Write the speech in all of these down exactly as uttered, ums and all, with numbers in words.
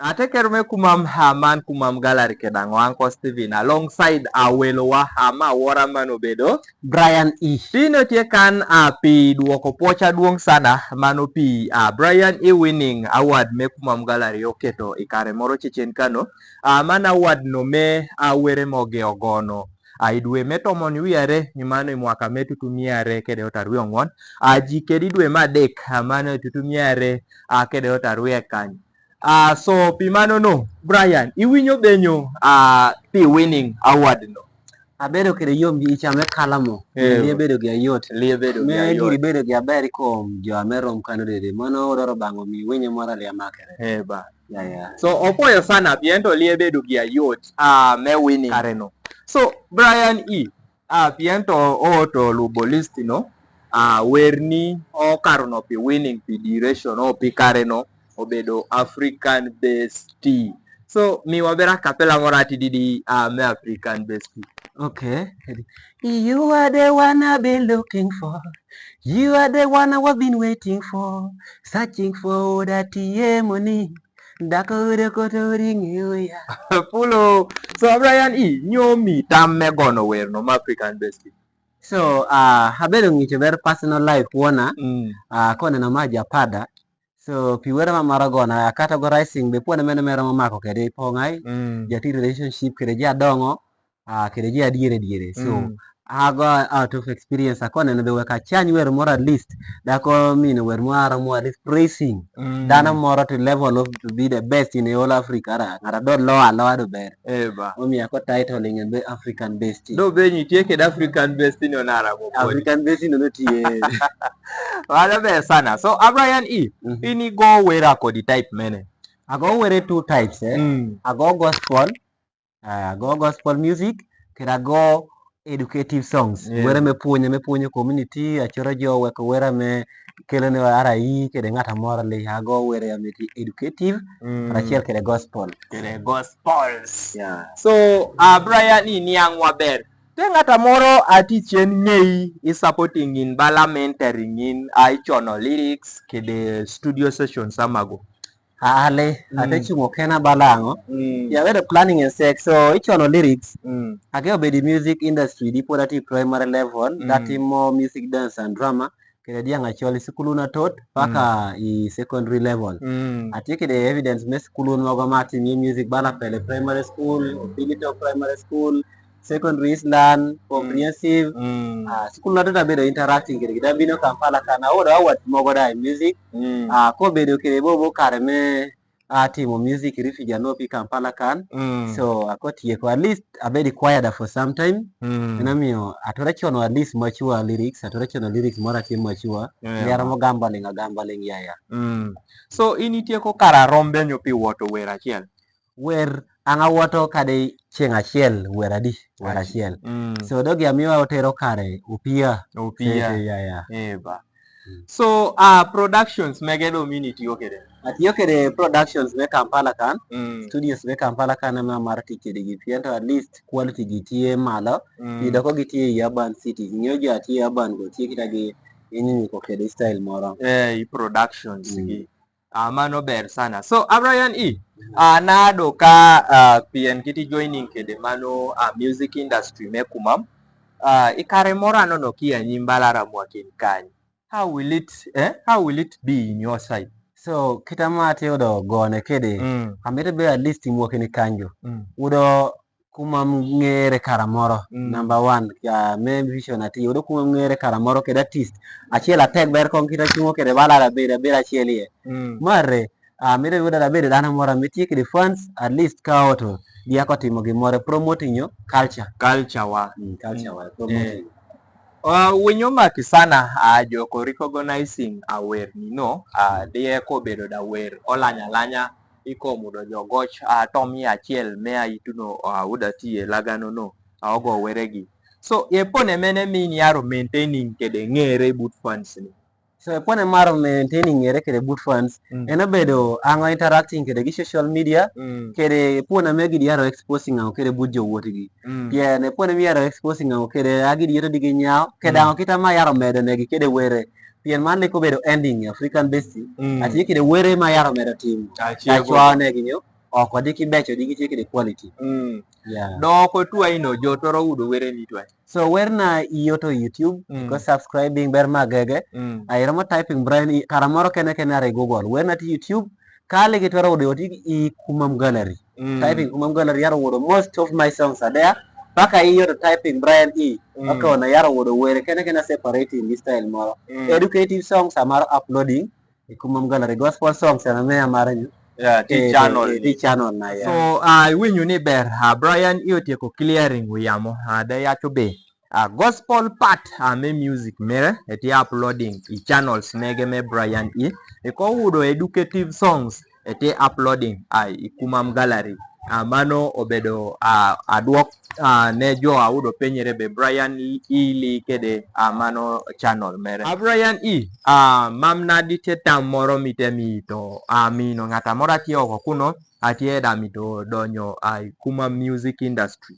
Ateker me kumam, a man kumam gallery keda ngo Uncle Steven alongside a welo wa, a ma wora man obedo Brian E. Pino tye kan a pi duoko pwoc aduong' sana mano pi a Brian E winning award me kumam gallery oketo i kare moro cecen kano. A man award no me a were moge ogono a i dwe me tomon wiye are, ni mano i mwaka me tutu miya are kede ot arwi ong'wen. A ji kedi dwe me adek, a mano i tutu miya are a kede ot arwi kany. A so pi mano no, Brian, iwinyo benyo a pi winning award no? Abedo kede yom gi icha me kala mo. Eh. Lie bedo gi ayot. Lie bedo gi ayot. Me giri bedo gi aber kom jo ame rom kano dede. Mano odoro bango mi winyo mora lia makere. Eh ba. Ya, ya. So, opoyo sana, pien to lie bedo gi ayot, a, me winning kare no. So, Brian E, a, pien to oto lubo list no, a, wer ni okaro no pi winning pi duration, o pi kare no, obedo African Best. So, mi wabera kapela mora ti didi, a, me African Best. Okay. You are the one I've been looking for. You are the one I've been waiting for. Searching for that money. Dako ude koto ringi uya. Pulo. So, Brian E, nyomi tam me gono wer no ma African Best. So, a, abedo ng'icho ber personal life wona. Mm. A, kone no ma japada. So, pi wer ma mara gona, a, categorizing be pwone mene mera ma mako kede pongai. Mm. Jati relationship kede jadongo. A, kede ji adiere diere. So, mm, ago out of experience, akone no be wek achany wer moro at least. Dako mino wer moro at least praising. Mm. Dano moro to level of to be the best in all Africa, ara, ng'ata do lo alo ado ber. Eh ba. Omiyo ako titling en be African Best. Do be nitie kede African Best no nara mo. African Best no nitie. Wala be sana. So, Brian E, mhm, in igo wera kodi type mene? Ago were two types, eh. Mm. Ago gospel, a, ago gospel music, kendo ago educative songs. Yeah. Were me puonyo, me puonyo community, achoro jo weko were me kelo ne ara i, kede ng'ata moro le, ago were ya meti educative, mm, kendo achiel kede gospel. Kede gospels. Yeah. So, a, Brian E, niang' waber. Te ng'ata moro a ti chien ng'ei, i supporting in bala mentoring in, a ichono lyrics, kede studio sessions amago. Ale, mm, ate chungo kena balango. Mm. Ya, we're planning and sex. So, ichono lyrics. Mm. Ake obedi music industry, di pod ati primary level, mm, dati mo music, dance and drama. Kede diang acholi sukulu na tot, paka, mm, i secondary level. Mm. Ati kede evidence me sukulu mogo ma ati mi music bala pele primary school, Opilito primary school, secondary Island, mm, comprehensive. Mm. A, sukulu na tot abedo interacting kede, kede bino Kampala kana, odo awat mogo da music. Mm. A, ko bedo kede bobo kare me, a, timo music refugee no pi Kampala kan. Mm. So, ako tieko, at least abedi choir da for some time. Mm. Ena miyo, atore chono at least mature lyrics, atore chono lyrics mora ki mature. Yeah, yeah. Yara mo gambling, a gambling, ya, ya. Mm. So, in itieko kara rombe nyo pi woto wer achiel? Wer, anga woto kade chieng' achiel, wer adi, wer achiel. Mm. So, dogi amiwa otero kare, upia. Upia. Se, se, ya, ya. Eh, ba. Mm. So, a, productions mege do mini tiyo kede? Atiyo kede productions me Kampala kan, mm, studios me Kampala kan ema amar ti kede gi pien to at least quality gi tiye malo, mm, yudo ko gi tiye i urban cities, ng'iyo jo atiye urban go tiye kita gi inyinyi ko kede style moro. Eh, i productions, mm, gi. A, mano ber sana. So, Brian E, a, nado ka, a, pien kiti joining kede mano, a, music industry me kumam, a, i kare moro anono kia nyim balara mwakin kanyi. How will it, eh? How will it be in your side? So, kita ma ati odo gone kede, mm, amete be at least imwoke ni kanjo. Mm. Udo kumam ng'ere kara moro, mm, number one, ka me vision ati, udo kumam ng'ere kara moro kede artist. Achiel atek ber kong kita chungo kede bala da beda, beda achiel ye. Mm. Mare, a, mire yudo da bede dano moro mitiye kede fans, at least ka oto, gi ako timo gimoro promoting yo culture. Culture wa. Mm, culture wa, promoting. Eh. A, winyo maki sana, a, joko recognizing a wer ni no, a, mm, diye ko bedo da wer, olanya lanya, iko mudo jogoch, a, tomi achiel, me a ituno, a, uda tiye lagano no, a, ogo were gi. So, ye pone mene mi ni aro maintaining kede ng'ere but fans ni. So, e pwone maro maintaining ng'ere kede but fans, mm, en obedo ango interacting kede gi social media, mm, kede pwone me gidi aro exposing ango kede but jowuot gi. Mm. Pien e pwone mi aro exposing ango kede agidi yeto digi nyawo, kede, mm, ango kita ma yaro medo negi kede were. Pien man leko bedo ending African Best. Mm. Atye kede were ma yaro medo timo. Achie ka go. Cwa ne ginyo. Ok wadi ki beco, di gitye kede quality. Mm. Yeah. Dok otwa ino jo twero yudo were ni twa. So wer na iye oto YouTube, mm, because subscribing ber magege. Mm. Ai romo typing Brian E, kara moro kene kene are Google. Wer na tye YouTube, ka ligi twero yudo oti i Kumam Gallery. Mm. Typing Kumam Gallery yaro yudo most of my songs are there. Paka iye oto typing Brian E. Mm. Okay, ona yaro yudo were kene kene separate in this style moro. Mm. Educative songs amaro uploading. I Kumam Gallery gospel songs ena me amaro nyo. Yeah, ti channel ni. Ti channel na, yeah. So, ah, iwinyo ni ber, ah, Brian E otieko clearing wi yamo, ah, de yaco be. Ah, gospel part, ah, me music mere, eti uploading i channels mege me Brian E. Eko yudo educative songs, eti uploading, ah, i Kumam Gallery. Ah, mano obedo, ah, adwok, ah, ne jo ayudo penyere be Brian E li kede, ah, mano channel mere. Ah, Brian E, ah, mam nadi tye tam moro mitemo mito, ah, mino ng'at moro atye oko kuno, atye da mito donyo, ah, i Kumam music industry.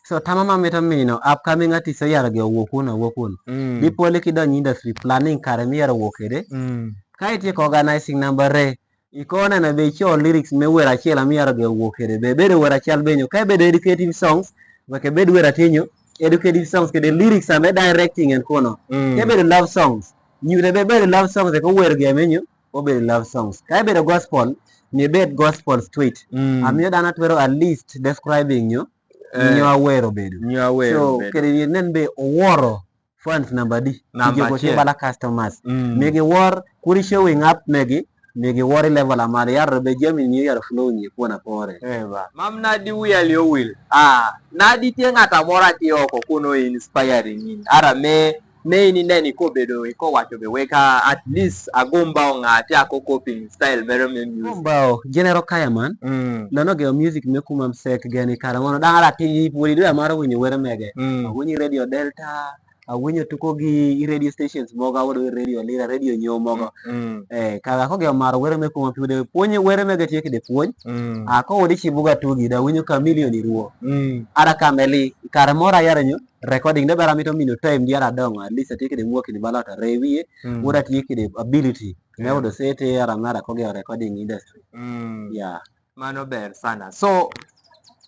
So tama ma mito mino upcoming artist oyaro gi owuok kuno, owuok kuno. Mm. Dipo ni kidonyo industry planning kare miyaro wuok kede. Mm. Ka itye ka organizing number re, iko neno be ico lyrics me wer achiel amiyaro ge wuok kede. Be bedo wer achiel benyo. Ka bedo educative songs, weke bed wer atinyo, educative songs kede lyrics ame directing en kono. Mm. Ka bedo love songs, nyude be bedo love songs, eko wer ge menyo, obedo love songs. Ka bedo gospel, ni bed gospel straight. Mm. Amiyo dano twero at least describing nyo, eh, nyo awero bedo. Nyo awero bedo. So, kede nen be oworo fans namba di. Namba achiel. Bala customers. Mm. Migi wor, kuri showing up migi, migi wor i level amalo, yar be jami ni yar flow ni kuon apore. Eba. Mam nadi wiya liyo wil. Ah, nadi tye ng'at amoro atye oko kuno inspiring in. Ara me, me in ineni kobedo, iko wacho be weka at least agomba ng'at ako coping style mero me music. Agomba o, General Kayaman. Mm. Nono ge music me Kumam sek geni kara mono dang ara ti puli do amaro winyo were mege. Mm. Winyo Radio Delta, awinyo tuko gi i radio stations mogo, awuodo i Radio Lira, Radio Nyo mogo. Mm, mm. Eh, kara ko ge maro were me Kumam pi de puonye were mege tye kede puonj. Mm. A ko wodi chibuga tugi da winyo Chameleone i ruo. Mm. Ara kameli, kara mora yara nyo, recording de bara mito mino time di ara dongo, at least atye kede mwaki ni balota rewie, mm, wora tye kede ability. Yeah. Me wudo sete ara mara ko ge recording industry. Mm. Yeah. Mano ber sana. So,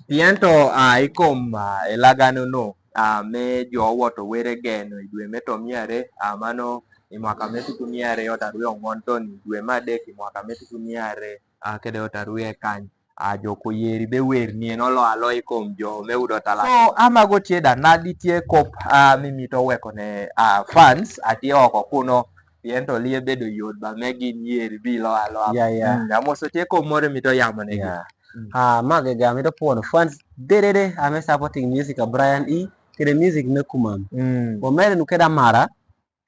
pien to, ah, i kom, ah, e lagano no, ah, me jo woto were geno i dwe me to miya ariyo, ah, mano i mwaka me tuku miya ariyo otaruwe ong'on to ni dwe ma adek i mwaka me tuku miya ariyo, ah, kede otaruwe kany, ah, jo ko yeri be wer ni en olo alo i kom jo me udo tala. So, amago tye da nadi tye kop, ah, mi mito weko ne, ah, fans, atye oko kuno, pien to liye bedo yot ba me gin yeri bilo alo alo. Yeah, yeah. Mm, amoso tye kom moro mito yamo negi. Yeah. Mm. Ah, mage ga mito puono fans dedede, ame supporting music a Brian E, kede music me Kumam. Mm. Wa mere nu keda mara,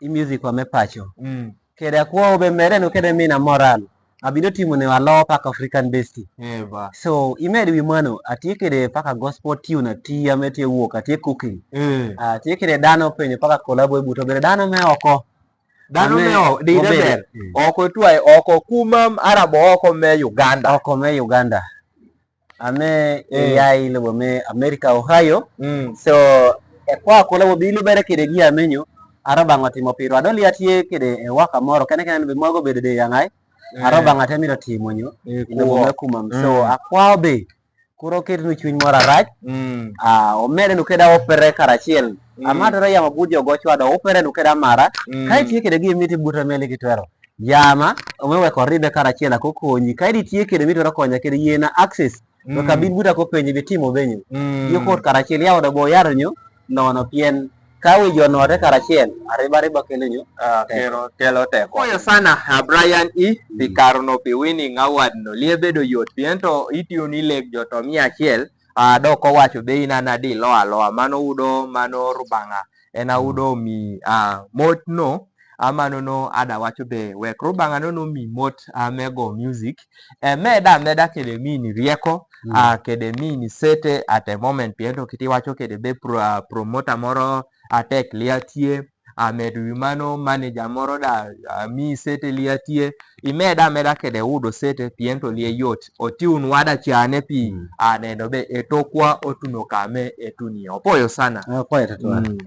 i music wa me pacho. Mm. Kede akwa obe mere nu kede mina moral. Abido timo ne wa lo pak African Best. Eh, ba. So, imed wi mano, atye kede paka gospel tune, atye ame tye work, atye cooking. Eh. Atye kede dano penyo paka collabo e buto, bere dano me oko. Dano me o-, di de ber. Mm. Oko tuai, oko Kumam, Arab, oko me Uganda. Oko me Uganda. Ame, mm, A I lebo me America, Ohio. Mm. So, e kwa kola wo bilo bere kede gi amenyo, Arab ango timo piro. Adoli atye kede e waka moro, kene kene be mogo bede de yangai. Mm. Arab ango temi do timo nyo. Mm, ino me Kumam. So, mm, akwa be, kuro ket nu chuny moro arach. Mm. Ah, omede nu keda opere karachiel. Mm. Ama tero yamo budho ogo chwado, opere nu keda mara. Mm. Ka itye kede gi miti buto meli gi twero. Yama, ome weko ribe karachiel ako konyi. Ka itye kede mitwero konya kede yiena access. Mm. Weka bin buta ko penji bi timo benyo. Mm. Yo kot karachiel ya odo bo yaro nyo, nono pien. Ka wi jo note karachiel, ariba riba kelo nyo. Ah, teko. Kelo, kelo teko. Oyo sana, ah, Brian E, mm, pi karo no pi winning award no. Lie bedo yot, pien to itiyo ni leg jo to miya achiel, ah, dok owacho be in an adi lo aloa, mano udo, mano rubanga. En audo mi, ah, mot no, ah, mano no ada wacho be wek rubanga no no mi mot, ah, mego music. Eh, meda, meda kede mini rieko, mm, ah, kede mini sete at the moment, pien to kiti wacho kede be pro-, ah, promoter moro, ah, tek lia tie, ah, med wi mano manager moro da, ah, mi sete lia tie, imeda, meda kede udo sete, pien to lie yot. Oti un wada chane pi, mm, ah, neno be etokwa otuno kame etuni. Opoyo sana. Ah, opoyo tatuan. Mm.